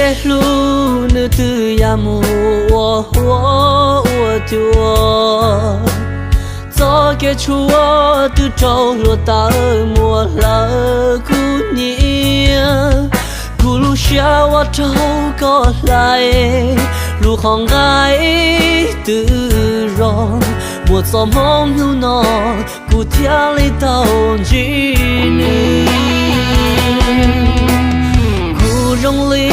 Kev hlub nws twb ya mus ua huab ua cua, txoj kev tshuav twb raug hluav taws muab hlawv kuv nyiam. Kuv lub siab ua raug koj hlais, lub qhov nqaij twb zoo, muaj txoj hmoov hnub no kuv thiaj li tau ntsib nws. Kuv zoo li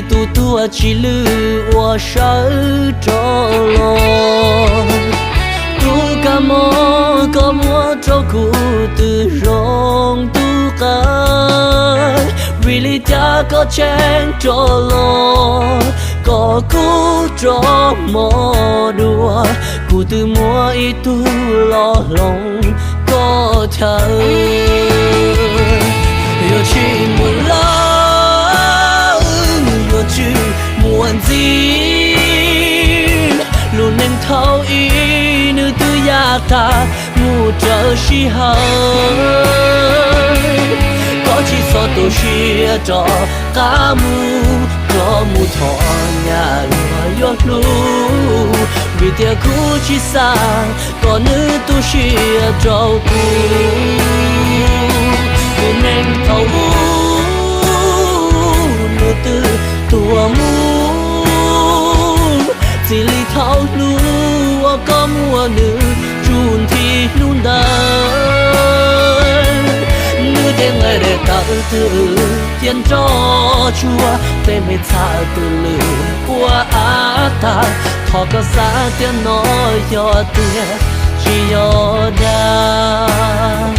tus tuag tsis lwj uas sawv rov los, tus kab mob koj muab rau kuv twb zoo tus qab. Vim li cas koj tseem rov los, kom kuv rov mos dua, kuv twb muaj ib tug los hloov koj chaw. Yuav tsis muaj lawm, yuav tsis muaj ntxiv, lub neej thaum ub nws twb ya tag mus raws sij hawm. Koj tsis txhob tu siab rov qab mus, rov mus thov nyaj luag yuav hlub, vim tias kuv tsis xav kom nws tu siab rau kuv. Tus neeg thaum ub nws twb tuag mus, txij li thaum hnub uas koj muab nws tsuj nthi hnub ntawd. Nws tej nqaij dej tawv twm cia nroj tsuag, tej me txha twm lwj ua av tag. Thov koj xav tias no yog tiag tsis yog dag.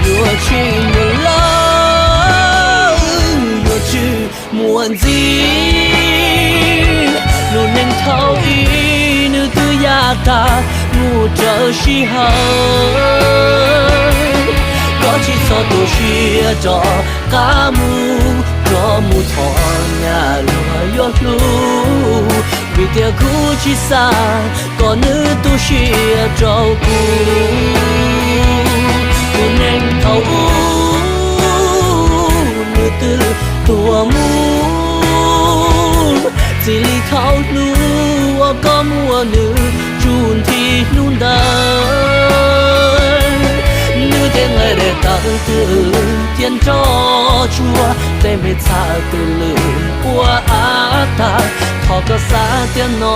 Yuav tsis muaj lawm, yuav tsis muaj ntxiv, lub neej thaum ub nws twb ya tag mus raws sij hawm. Koj tsis txhob tu siab rov qab mus, rov mus thov nyaj luag yuav hlub, vim tias kuv tsis xav kom nws tu siab rau kuv. Tus neeg thaum ub nws twb tuag mus, txij li thaum hnub uas koj muab nws tsuj nthi hnub ntawd. Nws tej nqaij dej tawv twm cia nroj tsuag, tej me txha twm lwj ua av tag. Thov koj xav tias no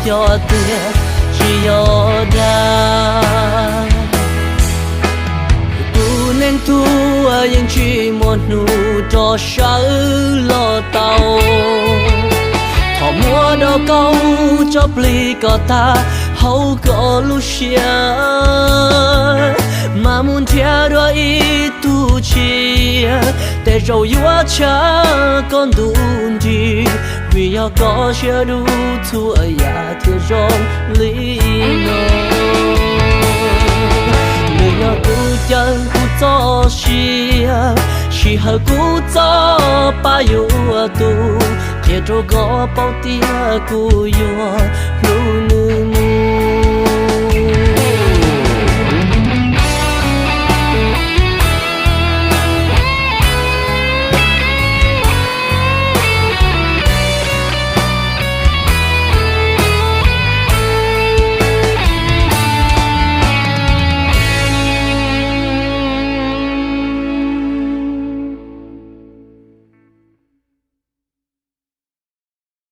yog tiag tsis yog dag. Tus neeg tuag yeej tsis muaj hnub rov sawv los tau, thov muab do kauv tso plig kom tag hauv koj lub siab, mas mus nrhiav dua ib tug tshiab, tej zaum yuav tshab koj ntu nrig, vim yog koj siab dub txhua yam thiaj zoo li no. Nws yog kuv caw kuv txoj sia, sij hawm kuv txoj pa yuav tu, qhia rau koj paub tias kuv yuav hlub nws